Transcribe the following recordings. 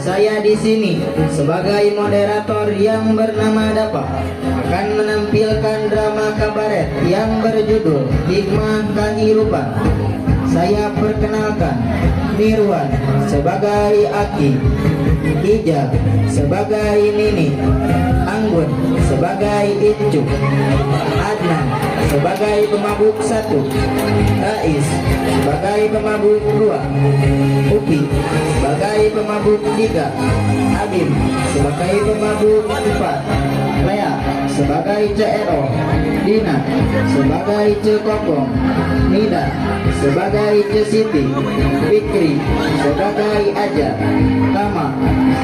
Saya di sini sebagai moderator yang bernama Dapa akan menampilkan drama kabaret yang berjudul Hikmah Kahirupan. Saya perkenalkan Mirwan sebagai Aki, Ija sebagai Nini, Anggun sebagai Incu, Adnan sebagai pemabuk satu, Rais sebagai pemabuk dua, Upi sebagai pemabuk tiga, Abim sebagai pemabuk empat, Lea sebagai CRO, Dina sebagai Cekokong, Nida sebagai Cesiti, Fikri sebagai Aja, Tama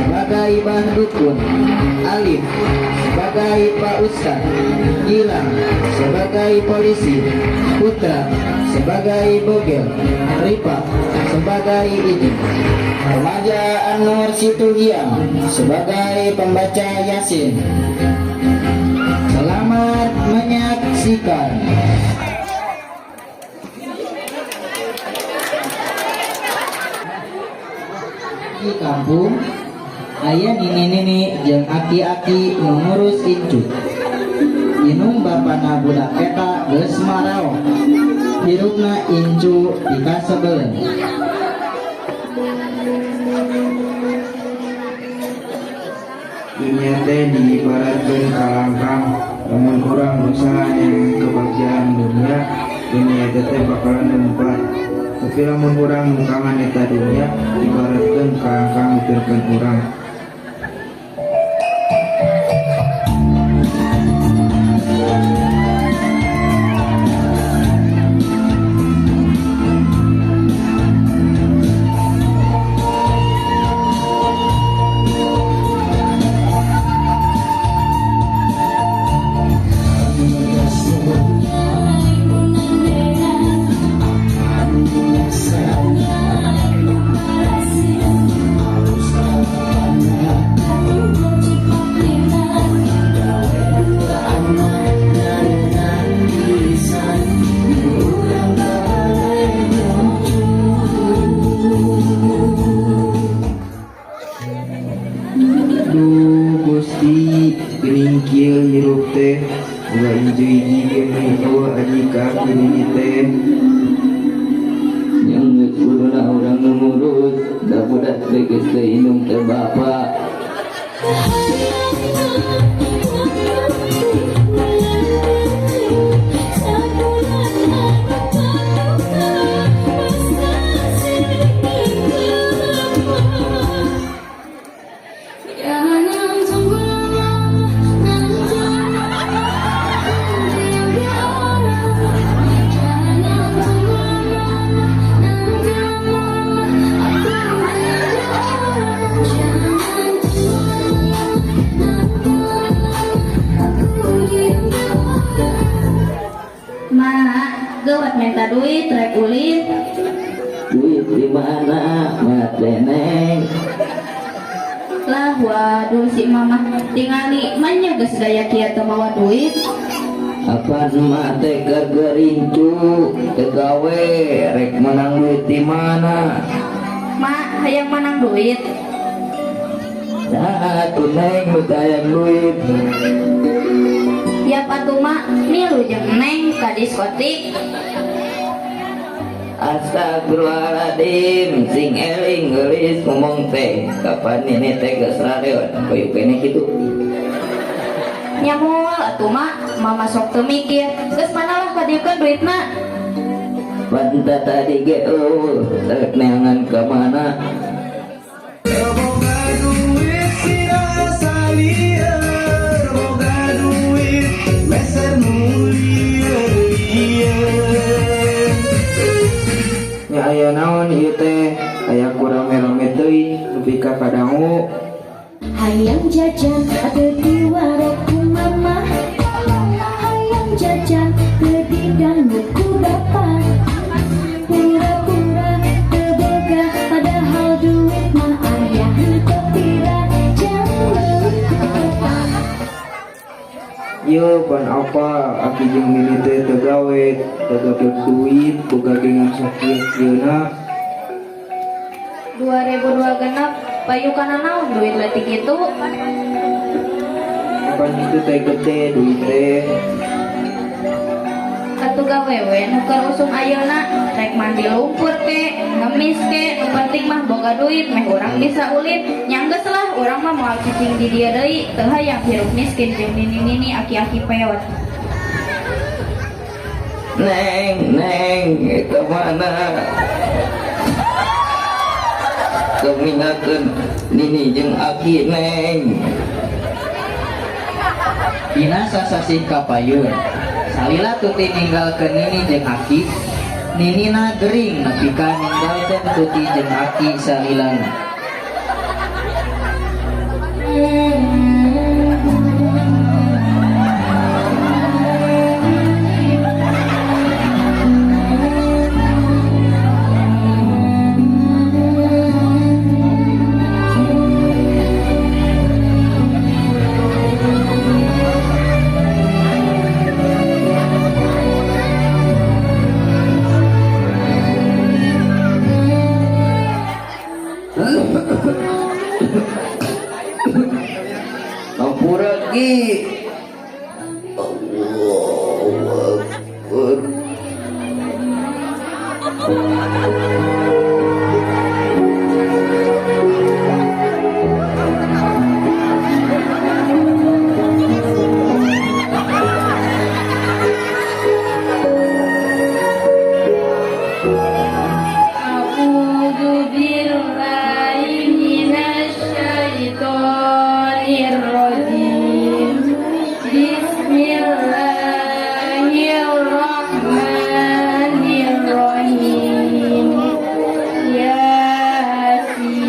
sebagai Bah Dukun, Alif sebagai Pak Ustad, Gilang sebagai polisi, Putra sebagai Bogel, Ripa sebagai Iji, Remaja Anur Situhiang sebagai pembaca Yasin. Selamat menyaksikan. Di kampung aya nini-nini jeung aki-aki nu ngurus incu. Indung bapana budak eta geus maraot. Hirupna incu dikasebeleun. Dunia teh diibaratkeun ka langkang, lamun urang usaha neangan kebahagiaan dunia, dunia eta teh bakalan leumpar. Tapi lamun urang nungkangan eta dunia, ibaratkeun ka langkang nuturkeun urang. Duh Gusti, geuning kieu hirup teh, boga incu hiji ge meuni euweuh aji ka aki nini teh. Yang geus kuduna urang nu ngurus, da budak teh geus teu indung teu bapa. Ma, geuwat minta duit rek ulin. Duit di mana, Mat Neneng? Lah, waduh si mama tingali manya geus gaya kieu teu mawa duit. Apan emak teh keur gerincu, teu gawe, rek menang duit di mana? Ma, hayang menang duit. Nah, atuh Neng, nu teu hayang duit. Yap atuh ma, milu jeung Neng ka diskotik. Astagfirullahaladzim, sing eling geulis ngomong teh. Kapan ini teh geus rareon, koyo kene kitu. Nya moal atuh ma, mama sok teu mikir. Geus mana lah kadieukeun duitna. Banta tadi ge eueuh, rek neangan ka mana? Boga duit sirah salieur, boga duit meser nu lieur-lieur. Nya aya naon ieu teh, aya ku rame-rame teuing nepi ka kadangu. Hayang jajan teu diwarok ku mama, hayang jajan teu didangu ku bapa. Pura-pura teu boga padahal duit mah aya henteu pira jang meuli ku bapak. Ieu pan apa aki jeung nini teh teu gawe, teu gablek duit, boga gengan sakieu-kieuna. 2002 genep. Payu kana naon duit leutik kitu? Pan itu teh gede duit teh. Atuh gawe we nu keur usum ayeuna, rek mandi lumpur ke, ngemis ke, nu penting mah boga duit meh urang bisa ulin. Nya geus lah, urang mah moal cicing di dieu deui, teu hayang hirup miskin jeung nini-nini aki-aki peot. Neng, neng, itu mana? Kemingakeun nini jeung aki neng. Dina sasasih kapayun, salila Tuti ninggalkeun nini jeung aki, ninina gering nepi ka ninggalkeun Tuti jeung aki salilana. Hampura ki. Allahu Akbar. A'udzu billahi minasyaitonir rajim. Bismillahirrahmanirrahim. Yasin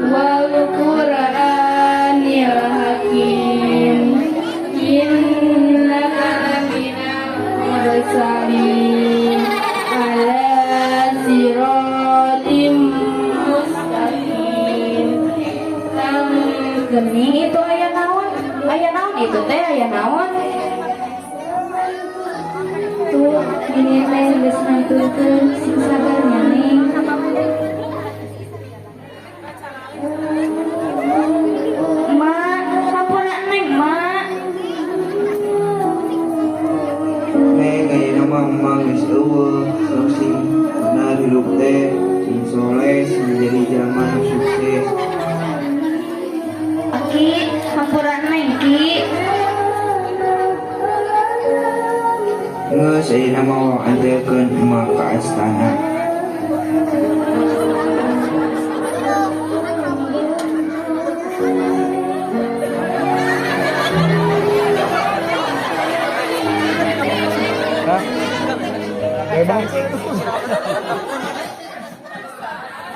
wal Qur'anil Hakim. Innaka laminal mursalin ala siratim mustaqim. Geni itu aya naon? Aya naon itu teh aya naon? Tuh, ini teh geus ngantunkeun sing sabar nya Neng. Mak, hampura Neng, Mak. Neng ayeuna mah emang geus eueuh, sok sing bener hirup teh, sing soleh, sing jadi jalma nu sukses. Aki, hampura Neng Ki. Geus ayeuna mah urang anterkeun emak ka astana.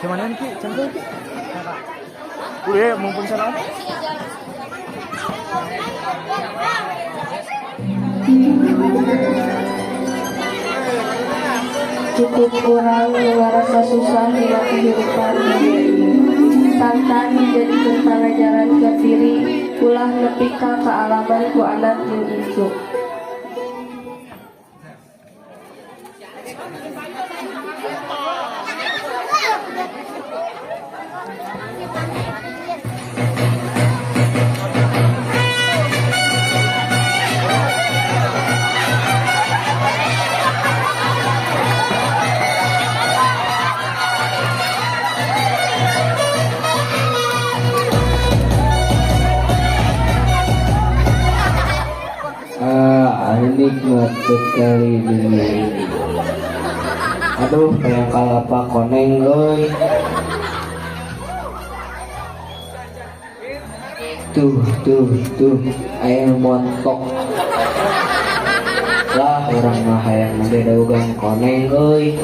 Gimana nih Ki? Cantik Ki? Udah, mumpung sana. Cukup urang nu ngarasa susah dina kehidupan. Tantan dijadikeun pangajaran keur diri, ulah nepi ka kaalaman ku anak jeung incu. Nikmat sekali dunia ini. Aduh, kayak kalapa koneng euy. Tuh, tuh, tuh, aya montok. Lah, urang mah hayang oge dagang koneng euy.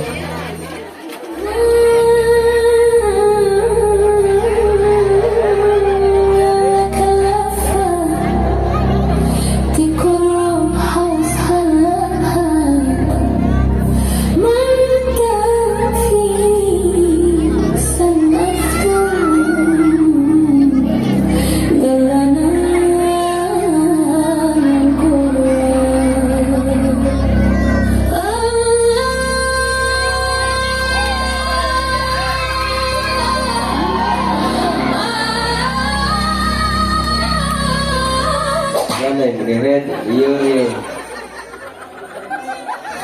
Gandeng geret ieu ieu.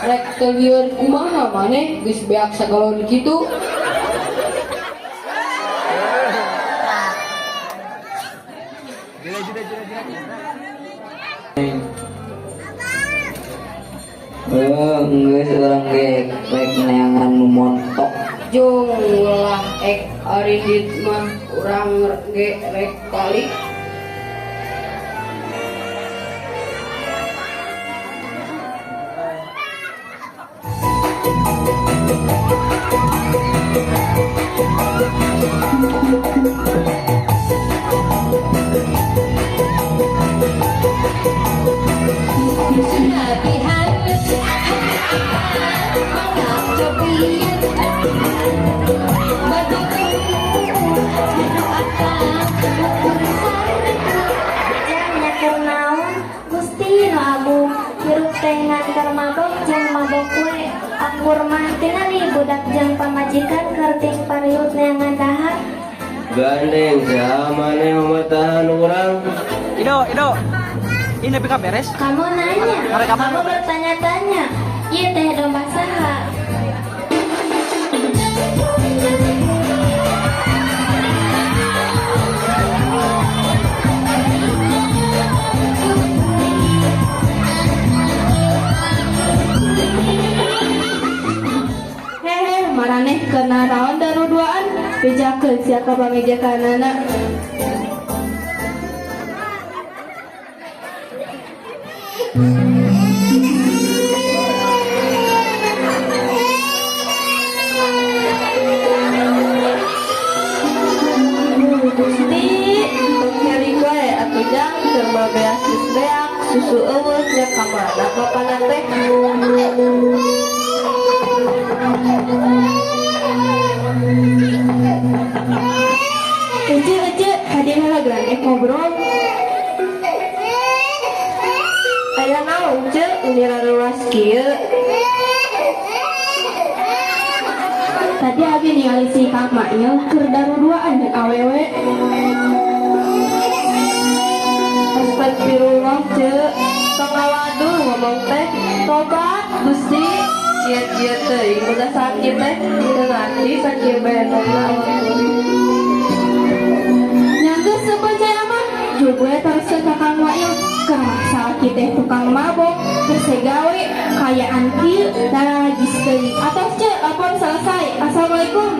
Rek teu lieur kumaha maneh geus beak sagalon kitu. Eh, geus urang ge rek neangan nu montok. Jung ulah ek arindit mah urang ge rek balik. Jang nyakur naon Gusti nu agung hirup teh ngan keur mabok jeung mabok we akur mah tingali budak jeung pamajikan keur ting pariut neangan dahar. Gandeng saha maneh mamatahan urang? Ido, Ido. Ini PK beres. Kamu nanya, Mereka kamu bertanya-tanya, ieu teh domba saha? Hehe, maraneh keur naraon daruduaan, bejakeun sia ka pamajikanana. Gusti, tong heuli wae atuh jang keur mabeas geus beak, susu eueuh nya ka mana bapana teh? Ece, ece, hadiah heula geura ek ngobrol. Aya naon ce, ini rareuas kieu? Tadi abi ningali si Kang Mail keur daruduaan jeung awewe. Astagfirullah ce, tong ngawadul ngomong teh. Tobat Gusti, kieu-kieu teuing boga sakit teh, teu ngarti sakieu benokna. Nya geus sapercaya mah, jul gue teruskeun ka Kang Mail. Keur salaki teh tukang mabok, hese gawe, kayaan kieu, darajis teuing. Atos ce, lapor selesai. Assalamualaikum.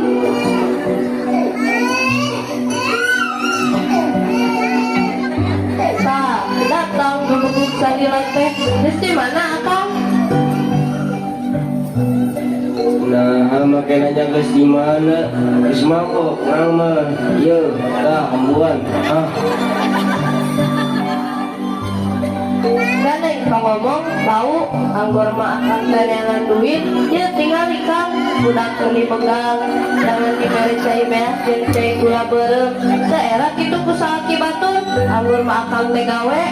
Tah, datang gebegug salila teh. Geus di mana akang? Nah, make nanya geus di mana? Geus mabok urang mah. Ieu, tah ambuan. Ah. Gandeng ngomong bau anggor mah akang teh neangan duit, ieu tingali Kang, budak keur dibegal, jangan dibere cai beas jeung cai gula beureum. Teu era kitu ku salaki batur, anggur mah akang teh gawe.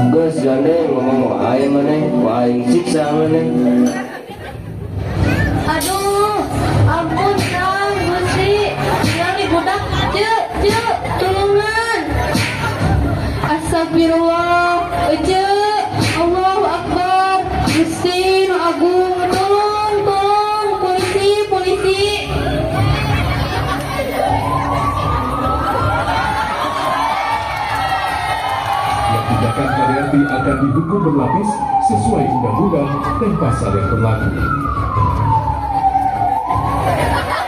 Geus gandeng ngomong wae maneh, ku aing siksa maneh. Aduh, ampun Kang, Gusti, tingali budak, ceu, ceu, tulungan. Astagfirullah, ece, Allahu Akbar, Gusti nu agung, tolong, tolong, polisi, polisi. Yang tindakan KDRT akan dihukum berlapis sesuai undang-undang dan pasal yang berlaku.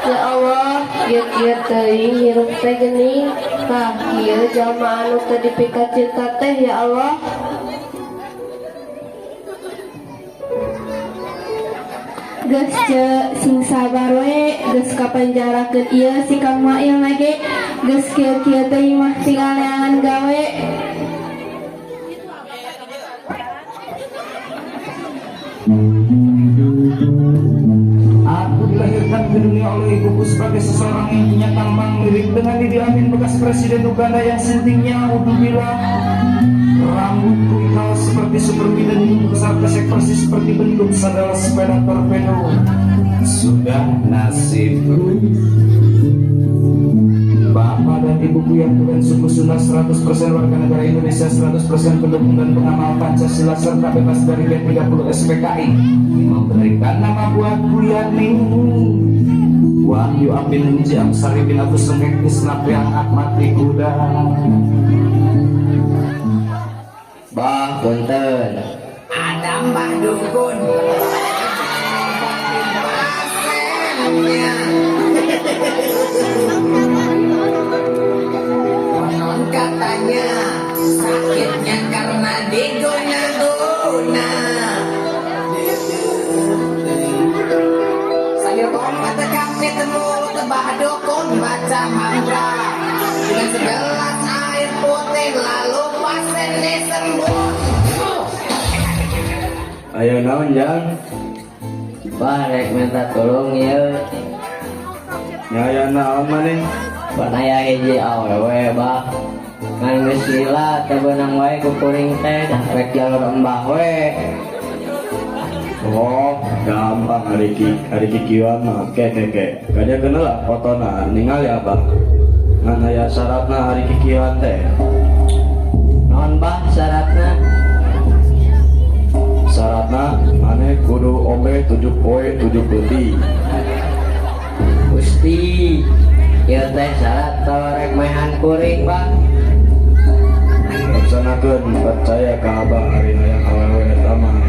Ya Allah, kieu-kieu teuing hirup teh geuning. Tah kieu jalma anu teu dipikacinta teh ya Allah. Geus ce, sing sabar we, geus kapenjarakeun ieu si Kang Mail lagi. Geus kieu-kieu teuing mah tinggal neangan gawe. Aku dilahirkan ke dunia oleh ibuku sebagai seseorang yang punya tampang mirip dengan Idi Amin bekas presiden Uganda yang sintingnya udubila. Rambutku ikal seperti supermi dan hidungku besar pesek persis seperti bentuk sadar sepeda torpedo. Sudah nasibku. Bapak dan dan ibuku yang tulen suku Sunda, 100% warga negara Indonesia, 100% pendukung dan pengamal Pancasila serta bebas dari B30 SPKI, memberikan nama buatku yakni Wahyu Abin Muji Amsari bin Agus Sengkek Isnap yang Ahmad Kuda. Bah, punten. Ada Mbah Dukun. Pasiennya. Konon katanya sakitnya karena diguna-guna. Sambil kompat kami temu tebah dukun baca mantra dengan segelas air putih lalu pasien sembuh. Ayo naon, Jang? Bah, rek minta tolong ya. Nya aya naon maneh? Pan aya hiji awewe, bah. Ngan geus lila teu beunang wae ku kuring teh, rek jalur embah we. Oh, gampang hari kikieuan mah ke ke ke. Kadia kenal lah fotona ningali abah. Ngan aya syaratna hari kikieuan teh. Naon, bah, syaratna? Syaratna maneh kudu ombe 7 poe 7 peuting. Gusti, ieu teh syarat atawa rek maehan kuring, bah? Laksanakeun, percaya ka abah ari hayang awewe eta mah.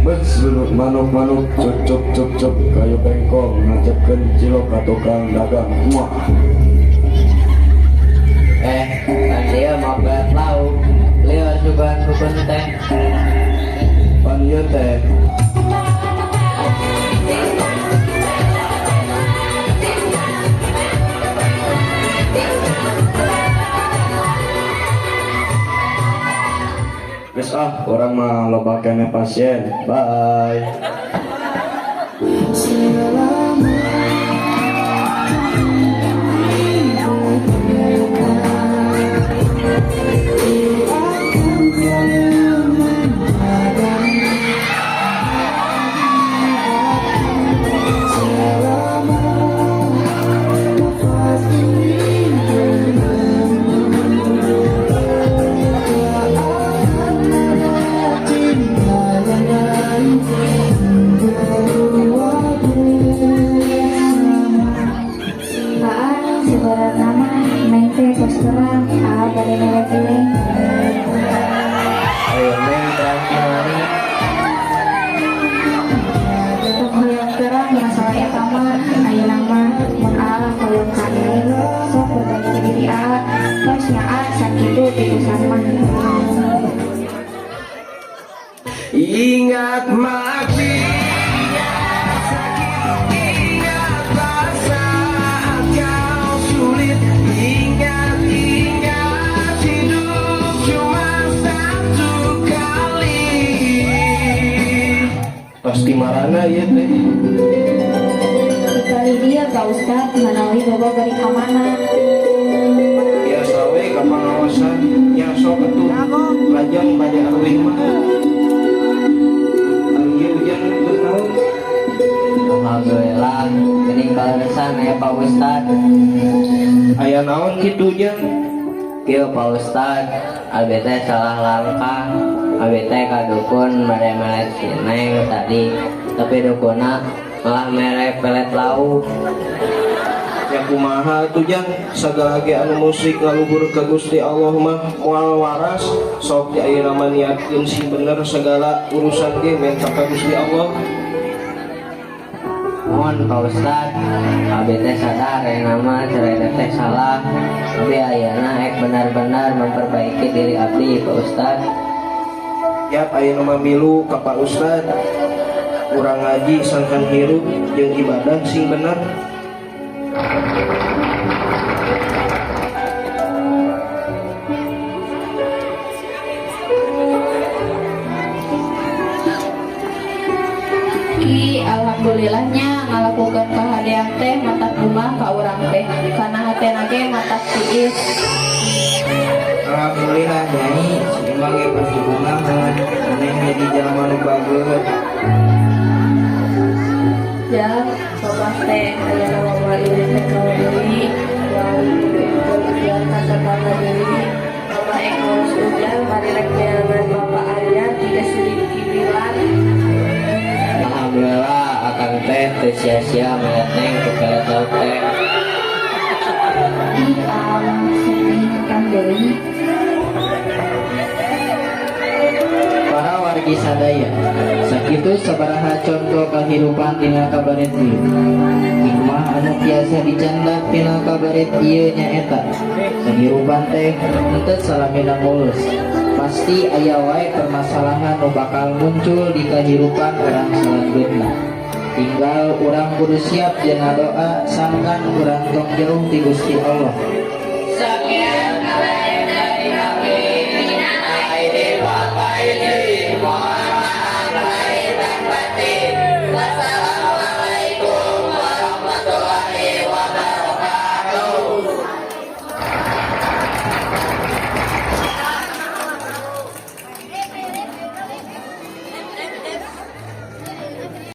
Bes manuk-manuk cuk cuk cuk cuk kayu bengkong ngacepkeun cilok ka tukang dagang. Muah. Eh, kan dia mau berat lauk. Lieur sugan dukun teh. Pan ieu teh. Geus ah, urang mah loba keneh pasien. Bye. Aa, sebenarnya mah Neng teh tos terang, Aa bade melet Neng. Ayo Neng, terang kamari? Tong hoyong terang masalah eta mah, ayeuna mah mun Aa hoyong ka Neng, sok perbaiki diri Aa, tos nya Aa, sakitu titusan mah. Ingat mati, ingatlah saat kau sulit. Ingat, ingat hidup cuma satu kali. Pasti marana ya teh. Kali dia Pak Ustad, manawi bawa bari ka mana? Biasa we ka pangaosan nya, sok atuh lajang bade aruih mah. Ari ieu hujan geus naon? Alhamdulillah, geuning kaleresan aya Pak Ustad. Aya naon kitu, Jang? Kieu, Pak Ustad, abi teh salah langkah. Abi teh ka dukun bade melet si Neng tadi, tapi dukunna malah mere pelet lauk. Ya kumaha atuh, Jang, sagala ge anu musyrik ngaluhur ka Gusti Allah mah moal waras. Sok di ayeuna mah niatkeun sing bener, segala urusan ge menta ka Gusti Allah. Mohon Pak Ustad, abi teh sadar ayeuna mah cerita teh salah. Abi ayeuna ek benar-benar memperbaiki diri abdi, Pak Ustad. Yap, ayeuna mah milu ka Pak Ustad. Urang ngaji sangkan hirup jeung ibadah sing bener. Ki, alhamdulillahnya ngalakukeun kahadean teh matak bungah ka urang teh, kana hatena ge matak tiis. Alhamdulillah, Nyai, si Emang ge pasti bungah mun maneh jadi jalma nu bager. Ya. Mamah teh ayeuna mah moal ieu teh gawe deui, moal kudu ujar ka tetangga deui. Mamah ek ngurus Ujang bari rek neangan bapak anyar jiga si Rifki Wilan. Alhamdulillah, akang teh teu sia-sia melet Neng ku pelet lauk teh. Ih, Ang, sedih kekang deui. Para wargi sadaya, sakitu sabaraha contoh kahirupan dina kabaret ieu. Hikmah anu tiasa dicandak tina kabaret ieu nyaeta kahirupan teh henteu salamina mulus. Pasti aya wae permasalahan nu bakal muncul di kahirupan urang salanjutna. Tinggal urang kudu siap jeung ngadoa sangkan urang tong jauh ti Gusti Allah. Sekian kabar dari kami. Minal aidin wal faizin.